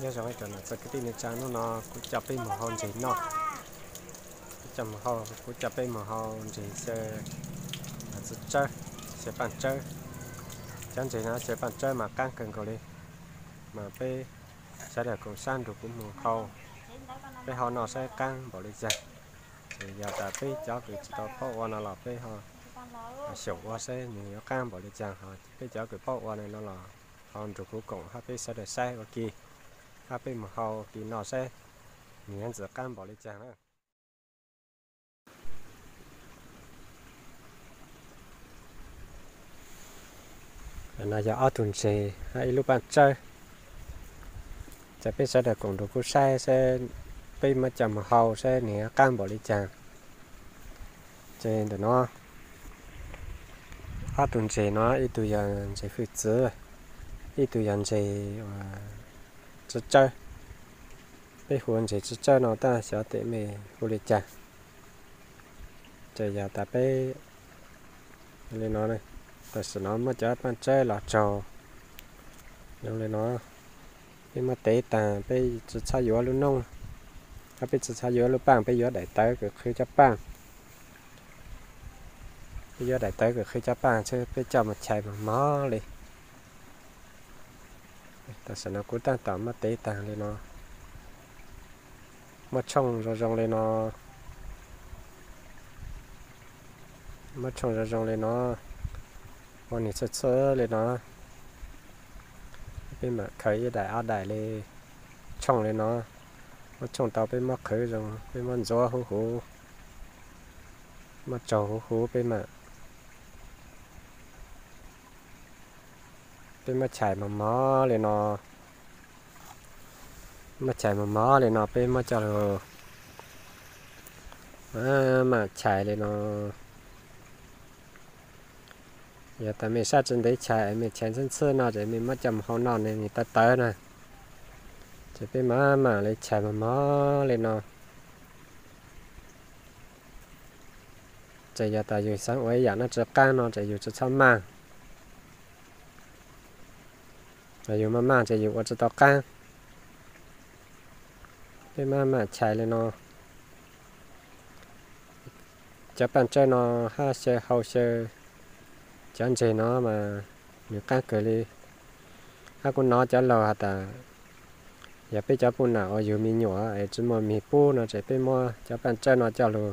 Nyob zoo ib tsoom niam txiv kwv tij neej tsa, hnub no kuv coj peb mus hau ntses noj. Kuv coj mus hau, kuv coj peb mus hau ntses xyaw txiv tsawb, xyaw paj tsawb. Cov ntses no xyaw paj tsawb mas qaab kawg nkaus li, mas peb sawv daws koom sab nrug kuv mus hau, peb hau noj saib qaab npaum li caag. Ces yog tas peb cov kws tsis tau paub ua no los peb ho xyaum ua saib nws yuav qaab npaum li caag, ho peb cov kws paub ua no los ho nrug kuv koom hab peb sawv daws saib ua ke, hab peb mus hau ua ke noj saib nws yuav ntxim qaab npaum li caag na. No yog ob tug ntses hab ib lub paj tsawb. Ces peb sawv daws koom nrug kuv saib saib, peb muab coj mus hau saib nws yuav qaab npaum li caag. Ces ntawm no ob tug ntses no, ib tug yog ntses hwj txwv, ib tug yog ntses txiv tsawb. Peb hu ntses txiv tsawb no tab xyov tes mej hu li cas. Ces yog tas peb li no, tam sim no muab cov paj tsawb los tsaug zoo li no. Peb muab tev taag, peb tsi txhob yuav lub noob, hab peb tsi txhob yuav lub paaj, peb yuav daim tawv kws qhwv cov paaj. Peb yuav daim tawv kws qhwv cov paaj xwb, peb coj mus chais mos mos li. Tam sim no kuv taab tom muab tev taag li no, muab tshooj zoo zoo li no, muab tshooj zoo zoo li no, ua nws txhwj txhwj li no. Peb mam khaws ib daim ob daim li tshooj li no, muab tshooj tau peb muab qhwv zoo, peb muab ntxuav huv huv, muab tsaug huv huv peb mam, peb muab chais mos mos li no. Muab chais mos mos li no peb muab coj lug mam chais li no. Yog tas mej sab tsi ntev chais, mej chais ntxhwb ntxhwb no ces mej muab coj mus hau noj ne nws tawv tawv na. Ces peb mam mam li chais mos mos li no. Ces yog tas yug xaav ua ib yaam noj tsi qaab no ces yug tsi txhob maaj. Yug maaj maaj ces yug ua tsi tau qaab. Peb mam mam chais li no. Cov paaj tsawb no hab xyaw hau xyaw cov ntses no mas nws qaab kawg li. Hab kuv nov cov laug has tas yog peb cov puj nam uas yug me nyuam es tsi muaj mig pub no ces peb muab cov paaj tsawb no coj lug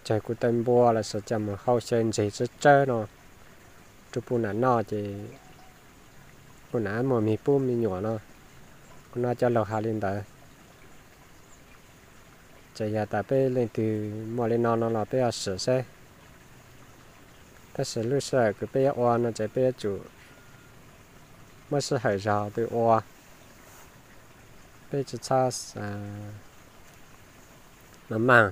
tsawg kuv taw npua lossis coj mus hau xyaw ntses tsawb tsawb no rua puj nam noj ces puj nam muaj mig pub me nyuam no. Kuv nov cov laug has li ntawd. Ces yog tas peb leej twg muaj li no no los peb ho swm saib. Tab sis lub sij hawm kws peb yuav ua no ces peb yuav tsum muab sij hawm zog peb ua. Peb tsi txhob maaj maaj.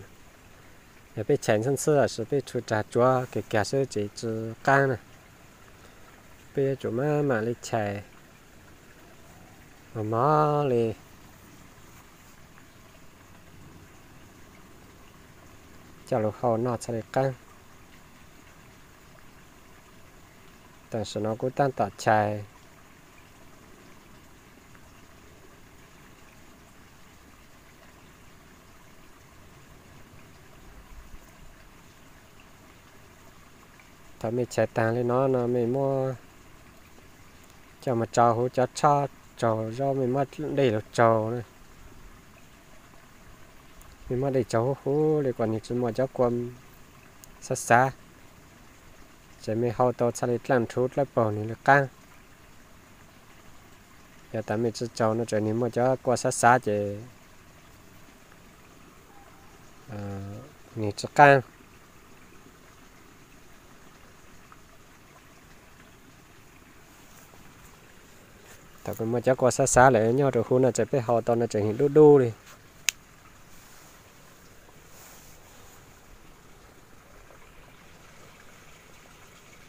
Yog peb chais ntxhwb ntxhwb lossis peb tshuav rag tsuav kag kag xwb ces tsi qaab na. Peb yuav tsum mam mam li chais mos mos li coj lug hau noj txhad li qaab. Tam sim no kuv taab tom chais. Thaum mej chais taag li no no mej muab coj mus tsau huv cov tshab tsaug zaub, mej muab dlej lug tsaug na. Mej muab dlej tsaug huv huv li kom nwg tsi muaj cov kua xav xav, ces mej hau tau txhad li dlaaj nrhuv dlawb paug nwg li qaab. Yog tas mej tsi tsaug no ces nwg muaj cov kua xav xav ces nwg tsi qaab. Thaum kws muaj cov kua xav xav lawm nyob rau huv no ces peb hau tau no tseem dub dub li.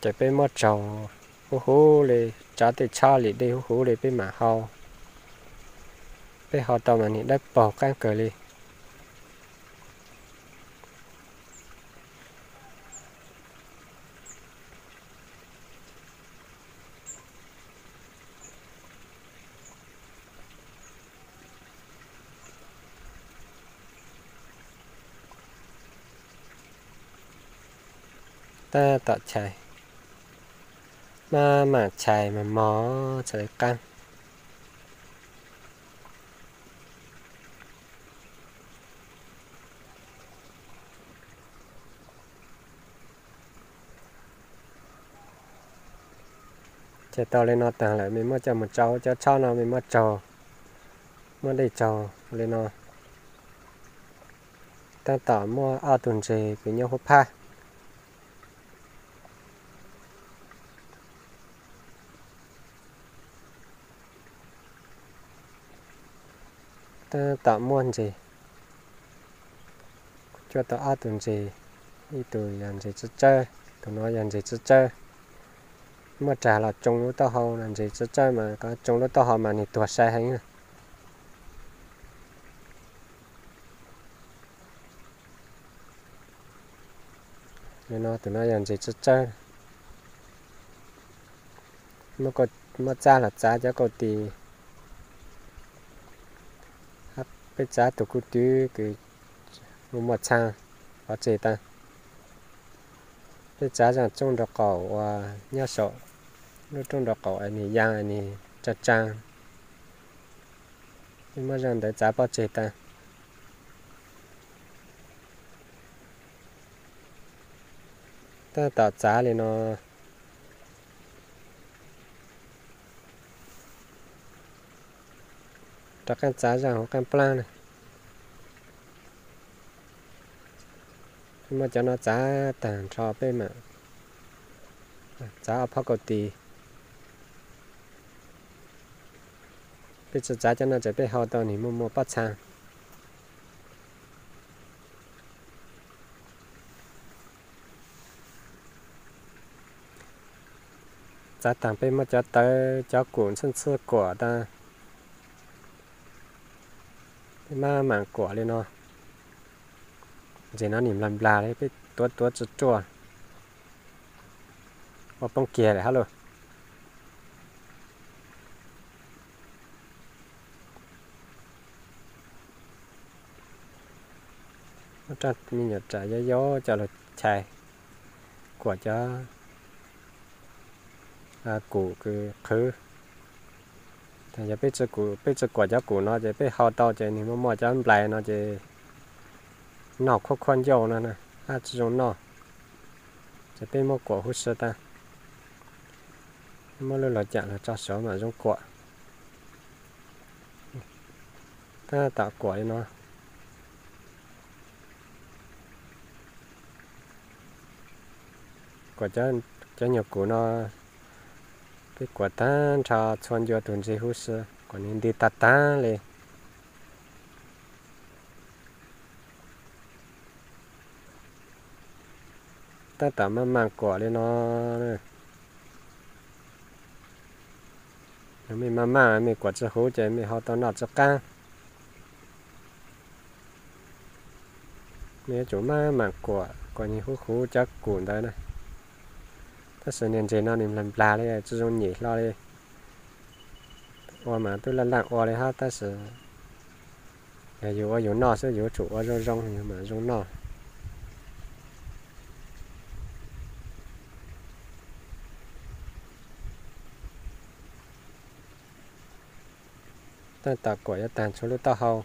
Ces peb muab tsaug huv huv li, tsav tej tshab lim dej huv huv li peb mam hau. Peb hau tau mas nwg dawb paug qaab kawg li. Tab tom chais, maj mam chais mas mos txhais li qaab. Ces tau li no taag lawm, mej muab coj mus tsau cov tshob no, mej muab tsaug, muab dej tsaug li no. Tab tom muaj ob tug ntses kws nyob huv phab. Tab tom muaj ntses, cuaj tau ob tug ntses, ib tug yog ntses tsawb tsawb, tus no yog ntses tsawb tsawb. Muab rag los tsoo lub taub hau no, ntses tsawb tsawb mas koj tsoo lub taub hau mas nwg tuag sai heev. Li no tus no yog ntses tsawb tsawb. Muab txab los txav cov kauj tis, peb txav tus kuj twv kws muaj muaj txhaa pov tseg taag. Peb txav zaaj roob nraug qaum uas nyob saum lub roob nraug qaum es nwg yaa nwg tsaa tsaa, peb muab zaaj ntawd txav pov tseg taag. Tab tom txav li no, rov qaab txav zaaj huv qaab plaab na. Muab cov no txav taag nrho peb mam txav ob phob kauj tis. Peb tsi txav cov no ces peb hau tau nwg muaj muaj pob txhaa. Txav taag peb muab cov tawv cov kum ntxhwb ntxhwb kuam taag. Peb maj mam kuam li no. Ntses no nim nplag nplag li, peb tuav tuav tsi ruaj, ua poob kiag lawm hab lauj. Muab rab me nyuam ram yau yau coj lug chais, kuam cov kum kws qhwv. Yog peb tsi kuam cov kum no ces peb hau tau ces nwg muaj muaj cov nplais no ces noj khuab khuab ncauj no hab tsi zoo noj. Ces peb muab kuam huv si taag, muab lub laug caam lug tso suav mam zoo kuam. Tab tom kuam li no. Kuam cov nyuag kum no, peb kuam taag nrho txhua ncua tug ntses huv si, kuam nwg nti taag taag li. Tab tom maj mam kuam li no. Yog mej maj mam, mej kuam tsi huv ces mej hau tau noj tsi qaab. Mej yuav tsum maj mam kuam kom nwg huv huv cov kum ntawd na. Tab sis niag ntses no nws nplag nplag li tsi zoo nyem hlo li. Ua mas twb laj laj ua li hab tab sis yog yus ua yus noj xwb, yus yuav tsum ua zoo zoo yus mam zoo noj. Tab tom kuam yuav taag txhua lub taub hau.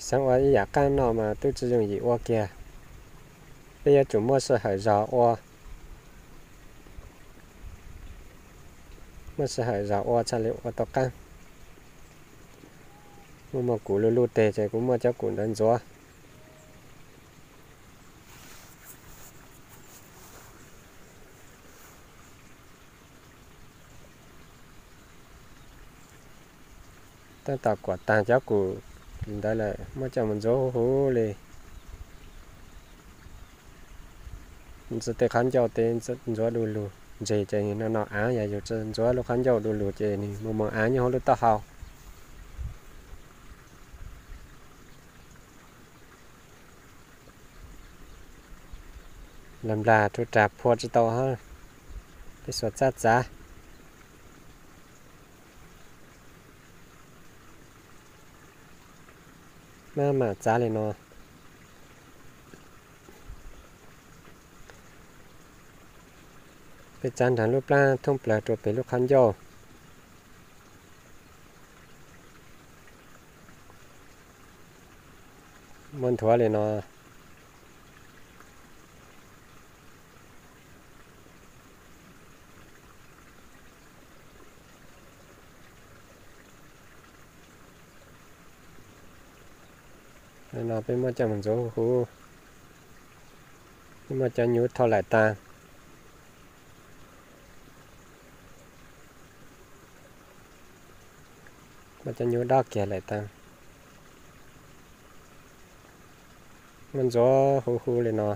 Xaav ua ib yaam qaab noj mas twb tsi yooj yim ua kiag. Peb yuav tsum muaj sij hawm zog ua, muaj sij hawm zog ua txhaj li ua tau qaab. Muaj muaj kum luj luj teg ces kuv muab cov kum ntawd ntxuav. Tab tom kuam taag cov kum ntawd lawm, muab coj mus ntxuav huv huv li. Ntxuav tej qhov ncauj tej ntxuav du lug, ntses ces nws noj noj aav, yog yus tsi ntxuav lub qhov ncauj du lug ces nws moog moog aav nyob huv lub taub hau. Nplag nplag rhuav rag phua tsi tau hab. Peb xuas txaj txav. Maj mam txav li no. Peb txav nrog lub plab thoob plaws rau pem lub qhov ncauj. Muab nthuav li no. No peb muab coj mus ntxuav huv huv. Peb muab cov nyuv thau laim tas. Muab cov nyuv dob kiag laim tas. Muab ntxuav huv huv li no.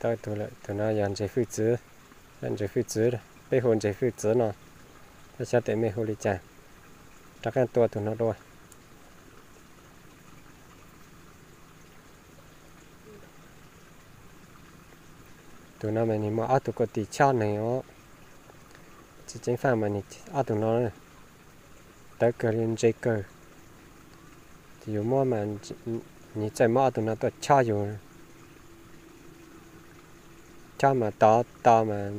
Tau tus, tus no yog ntses hwj txwv, ntses hwj txwv, peb hu ntses hwj txwv no, xyov tias mej hu li cas. Rov qab tua tus no dua. Tus no mas nws muaj ob tug ko tis chob neeg os. Txiv ceev faj mas nws ob tug no tawv kawg li, ntse kawg. Ces yus muab mas nws txawj muab ob tug no tuaj chob yus. Chob mas tod to mas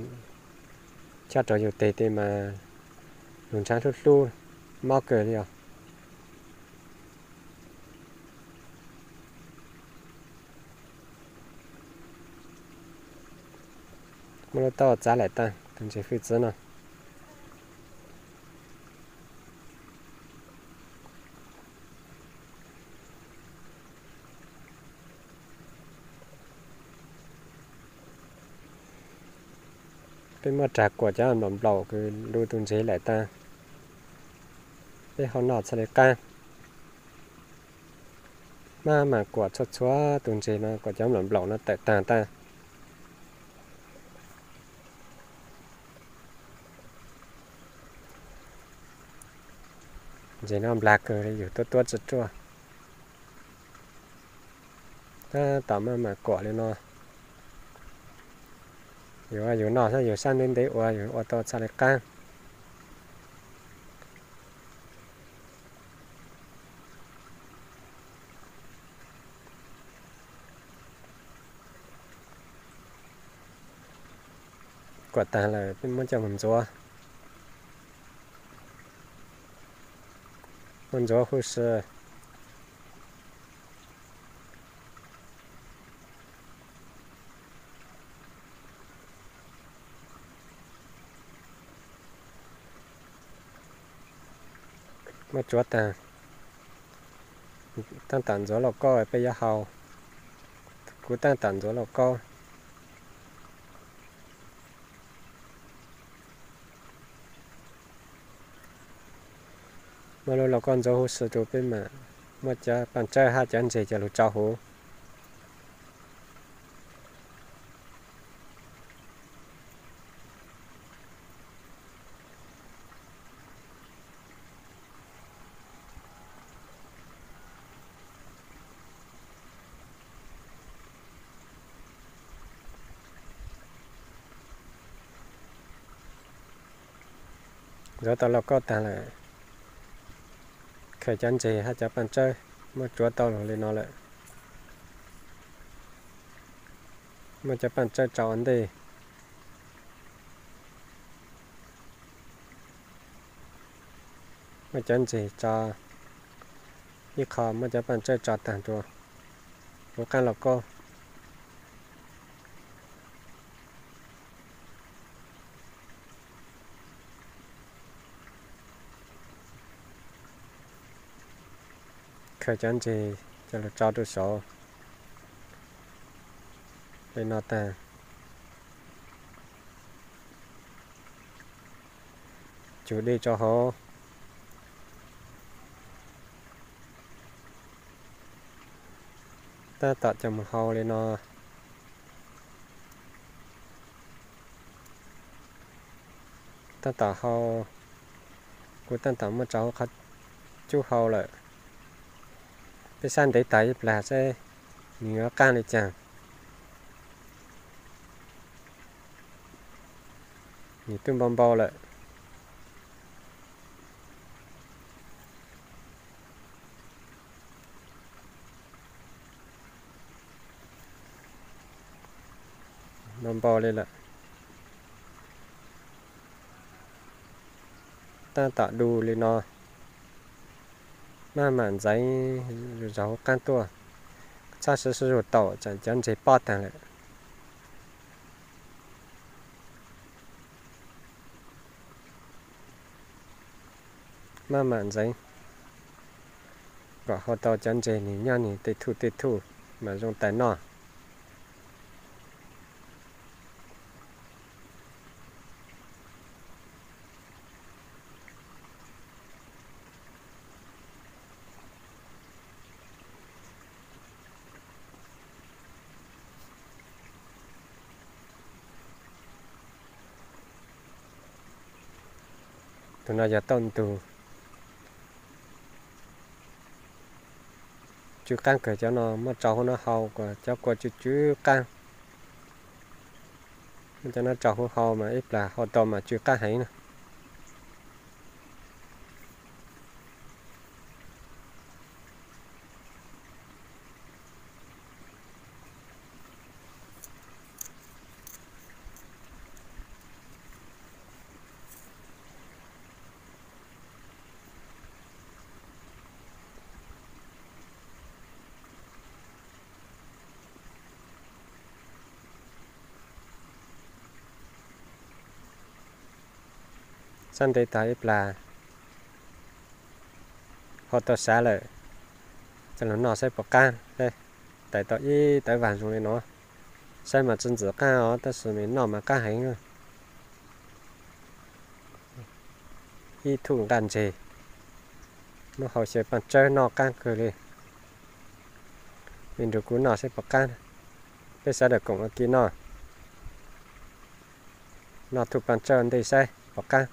chob rau yus tes tes mas lus ntshav hlub hlub, mob kawg li os. Muab lub taub txav laim tas tus ntses hwj txwv no. Peb muab rag kuam cov nplaum nplaum kws lub tus ntses laim tas, peb ho noj txhaj li qab. Maj mam kuam txhua txhua tus ntses no kom cov nplaum nplaum no tawm tag tag. Ntses no nplag kawg li, yus tuab tuab tsuj ruaj. Tab tom maj mam kuam li no. Yus ua yus noj xwb, yus sab ntev ntev ua yus ua tau txhaj li qab. Kuam tag lawm peb muab coj mus ntxuav. Muab ntxuav huv si. Muab tsuav tag. Tab tom ntxuav lauj kaub peb yuav hau. Kuv tab tom ntxuav lauj kaub. Muab lub lauj kaub ntxuav huv si rau peb mam muab cov paj tsawb hab cov ntses coj lug tso huv. Ntxuav tau lauj kaub tag lawm, khaws cov ntses hab cov paj tsawb, muab tsuav tau lug li no lawm, muab cov paj tsawb tso ua ntej, muab cov ntses tso ib qho, muab cov paj tsawb tso tag rua huv qaab lauj kaub. Khaws cov ntses coj lug tso rau saud li no tag, cug dej tso hauv. Tab tom coj mus hau li no. Tab tom hau, kuv tab tom muab tso huv qhov cub hau lawm. Peb sab ntev tag ib plag seb nws yuav qab li cas. Nws twb npau npau lawm. Npau npau li lawm. Tab tom du li no. Maj mam ntxeev zog hauv qab tuaj. Txhob siv zuj zus taum tsam cov ntseg pob tag lawm. Maj mam ntxeev kom hau tau cov ntseg nws nyob nws tej thuj tej thuj mas zoo tais noj. Tus no yog tauj ntug. Tsw qaab kawg, cov no muab tso hauv no hau, cov kua tsw tsw qaab. Muab cov no tso hauv hau mas ib plag hau tau mas tsw qaab heev na. Sab ntev tag ib plag, hau tau sav lawm, coj los noj saib puas qab. Tais tau ib tawv vag zoo li no, saib mas tsi ntxim qaab os, tab sis mas noj mas qaab heev. Ib thuj nqaj ntseg, muab hau xyaw paaj tsawb noj qaab kawg li. Mej nrug kuv noj saib puas qab. Peb sawv daws koom ua ke noj, noj thuj paaj tsawb ntej saib puas qab.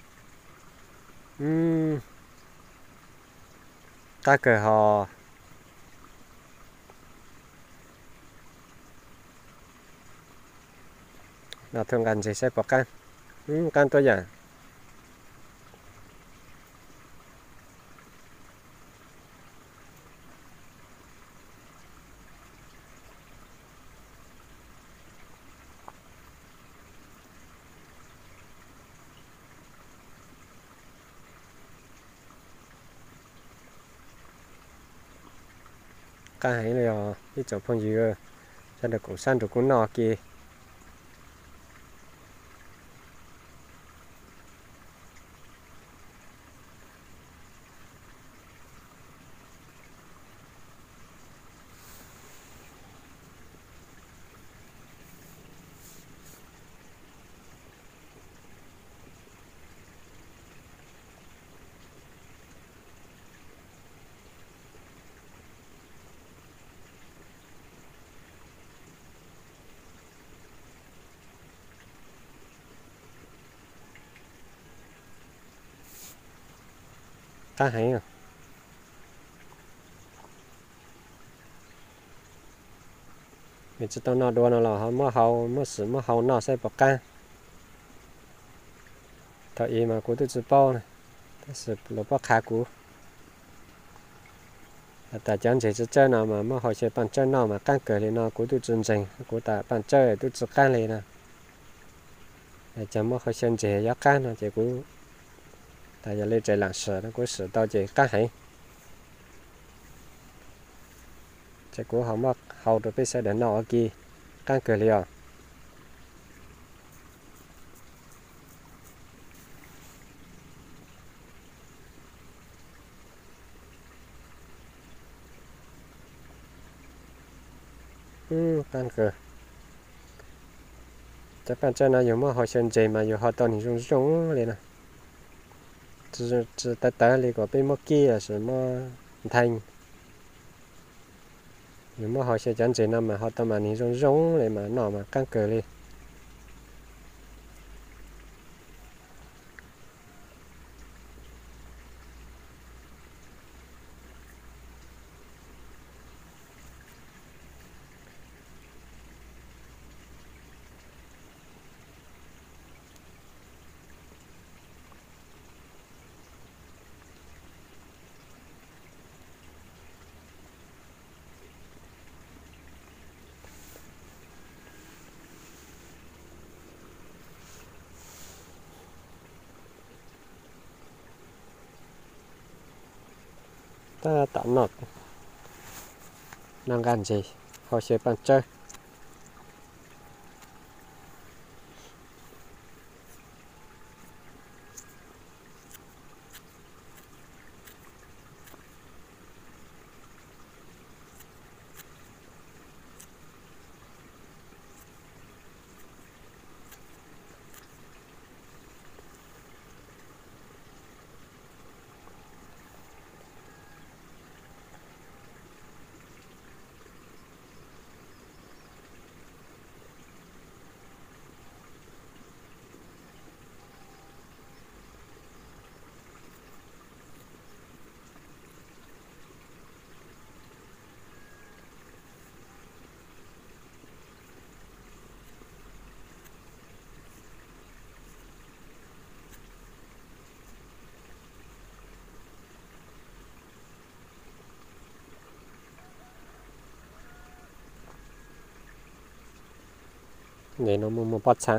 Qaab kawg hos. Noj thuj nqaj ntseg saib puas qab. Qaab tuab yaam. Qaab heev li os ib tsoom phooj ywg, sawv daws koom sab nrug kuv noj ke. Qaab heev. Mej tsi tau noj dua no los ho muab hau, muab sim muab hau noj saib puas qab. Thaum ub mas kuv tub tsi paub, tab sis luag paub qha kuv. Has tas cov ntseg tsawb tsawb no mas muab hau xyaw paaj tsawb noj mas qaab kawg li no kuv tub tsi ntseeg, kuv tas paaj tsawb tub tsi qaab li no. Ces muab hau xyaw ntseg yuav qaab no ces kuv tas yog li tseem laam sim no kuv sim tau ces qaab heev. Ces kuv ho muab hau rau peb sawv daws noj ua ke, qaab kawg li os. Cov paaj tsawb no yug muab hau xyaw ntseg mas yug hau tau nwg zoo zoo li no. Tsi tawv tawv li kom peb muab kib los sis muab ntheej. Yug muab hau xyaw cov ntseg no mas hau tau mas nwg zoo zoo li mas noj mas qaab kawg li. Tab tom noj, noj nqaj ntses, hau xyaw paj tsawb. Ntawm no muaj muaj pob txha.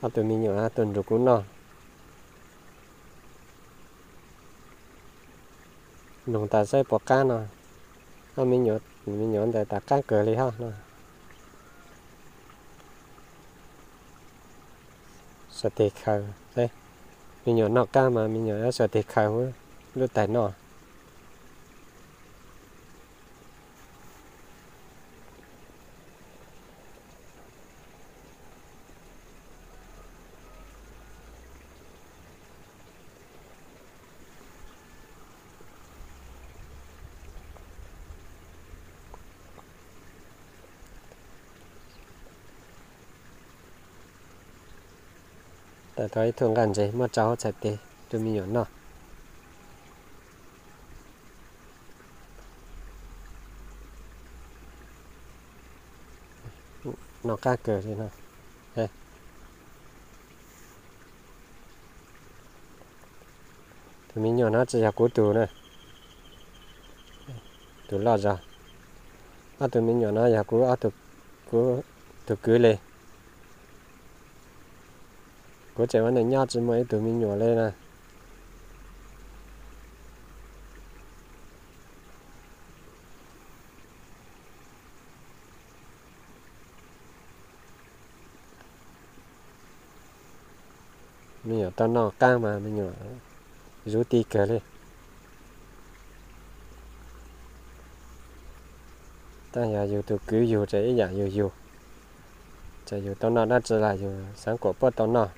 Ob tug me nyuam tuaj nrug kuv noj. Noog tas saib puas qab no. Ob me nyuam, me nyuam ntawd tas qab kawg li hab no. Xuas tes khaws, me nyuam noj qab mas me nyuam yuav xuas tes khaws lub tais noj. Tawm tau ib tug nqaj ntses muab tso hauv txhais tes rau me nyuam noj. Noj qab kawg li no. Tus me nyuam no tsis yog kuv tug na, tus loj zog. Ob tug me nyuam no yog kuv, kuv tus kwv li. Kuv tseem ua neej nyob tsis muaj ib tug me nyuam li na. Me nyuam tau noj qab mas me nyuam zuv ti kawg li. Tab yog yus tus kwv yug ces ib yam yus yug, ces yus tau noj dab tsi los yus xav kom puab tau noj.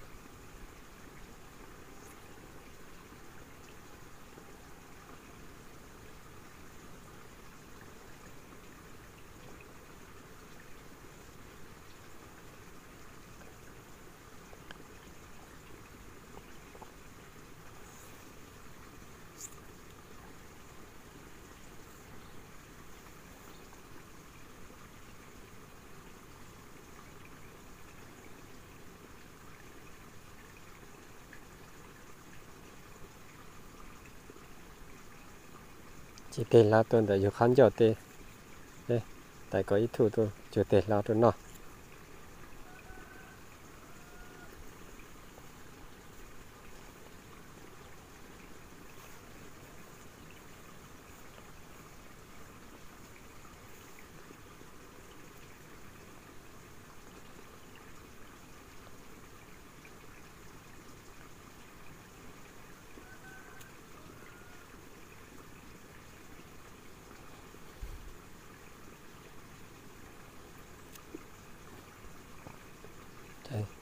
Tsis tig hlo tuaj ntawm yus qhov ncauj teb, tais kom ib tug tuaj cug tes hlo rau noj.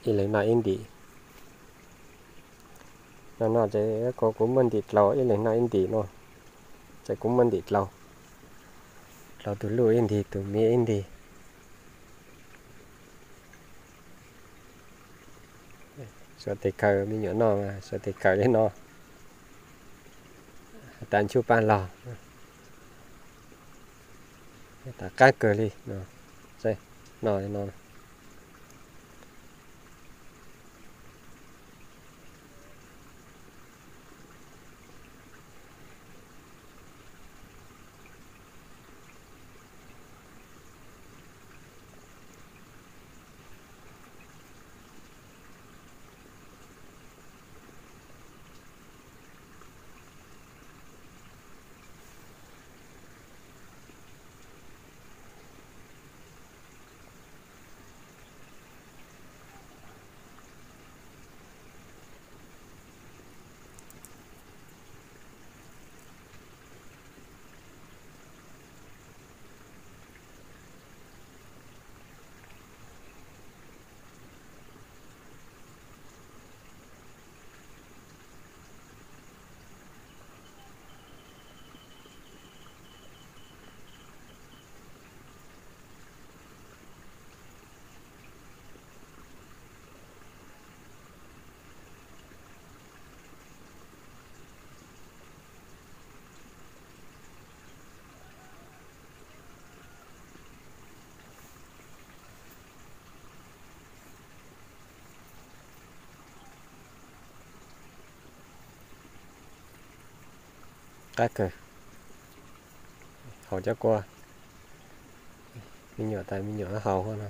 Ib leeg noj ib ntim. No no ces kuv muab ntim dlau, ib leeg noj ib ntim no, ces kuv muab ntim dlau, dlau tus luj ib ntim, tus miv ib ntim. Xuas tes khaws, me nyuam noj xuas tes khaws li no, tas nchuj paj log, tas qab kawg li no. No no. Qab kawg, haus cov kua, me nyuam tas me nyuam haus no.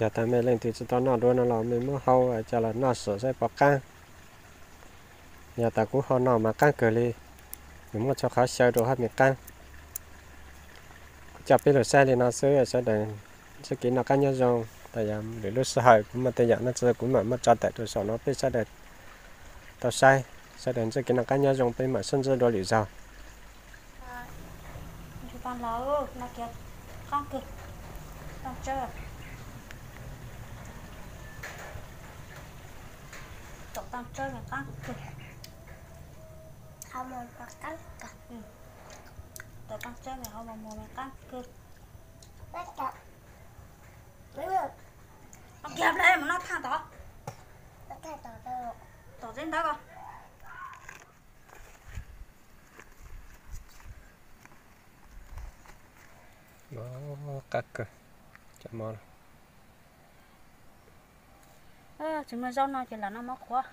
Yog tas mej leej twg tsi tau noj dua no los mej muab hau coj los noj sum saib puas qaab. Yog tas kuv hau no mas qaab kawg li, nws muaj txhua qhov xyaw rua hab mej qaab. Kuv coj peb lug saib li no xwb, sawv daws ntsib kev noj qaab nyob zoo. Tas yog lwm lub sij hawm kuv muaj tej yaam nuav tsi kuv mam muab tso tawm rua saum no peb sawv daws tau saib. Sawv daws ntsib kev noj qaab nyob zoo, peb mam sib ntsib dua lwm zaug. Tau qaab tsawb mas hau mos mos mas qaab kawg. Kiag ple mus noj thaaj tod. Tom teb ntawd ko. Qab kawg, cov mov. Tsis muaj zaub no ces lam noj mov qhuav.